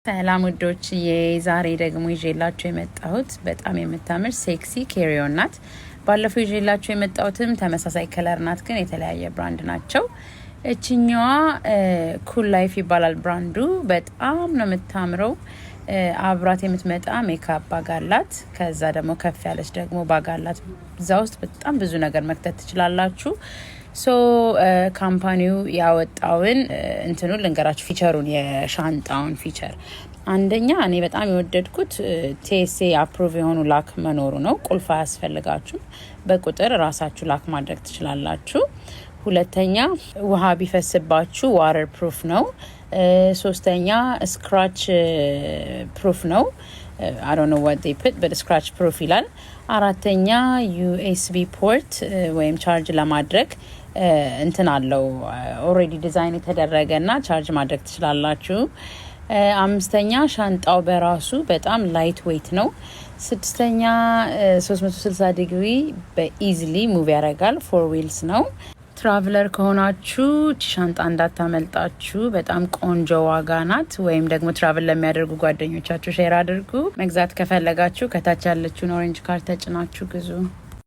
ሰላም ውዶችዬ፣ ዛሬ ደግሞ ይዤላችሁ የመጣሁት በጣም የምታምር sexy carry-on ናት። ባለፈው ይዤላችሁ የመጣሁትም ተመሳሳይ color ናት፣ ግን የተለያየ brand ናቸው። እችኛዋ Cool Life ይባላል brand ኡ። በጣም ነው የምታምረው። አብራት የምትመጣ makeup bag አላት። ከዛ ደግሞ ከፍ ያለች ደግሞ bag አላት። እዛ ውስጥ በጣም ብዙ ነገር መክተት ትችላላችሁ። So company ው ያወጣውን እንትኑ ልንገራችሁ፣ feature ኡን፣ የሻንጣውን feature። አንደኛ እኔ በጣም የወደድኩት TSA approve የሆኑ lock መኖሩ ነው። ቁልፍ አያስፈልጋችሁም። በቁጥር ራሳችሁ lock ማድረግ ትችላላችሁ። ሁለተኛ ውሃ ቢፈስባችሁ waterproof ነው። ሶስተኛ scratch proof ነው። I don't know what they put, but scratch proof ይላል። አራተኛ USB port ወይም charge ለማድረግ እንትን አለው፣ already design የተደረገ እና charge ማድረግ ትችላላችሁ። አምስተኛ ሻንጣው በራሱ በጣም lightweight ነው። ስድስተኛ 360 ዲግሪ በ easily move ያደርጋል። Four wheels ነው። Traveler ከሆናችሁ ሻንጣ እንዳታመልጣችሁ። በጣም ቆንጆ ዋጋ ናት። ወይም ደግሞ travel ለሚያደርጉ ጓደኞቻችሁ share አድርጉ። መግዛት ከፈለጋችሁ ከታች ያለችውን orange cart ተጭናችሁ ግዙ።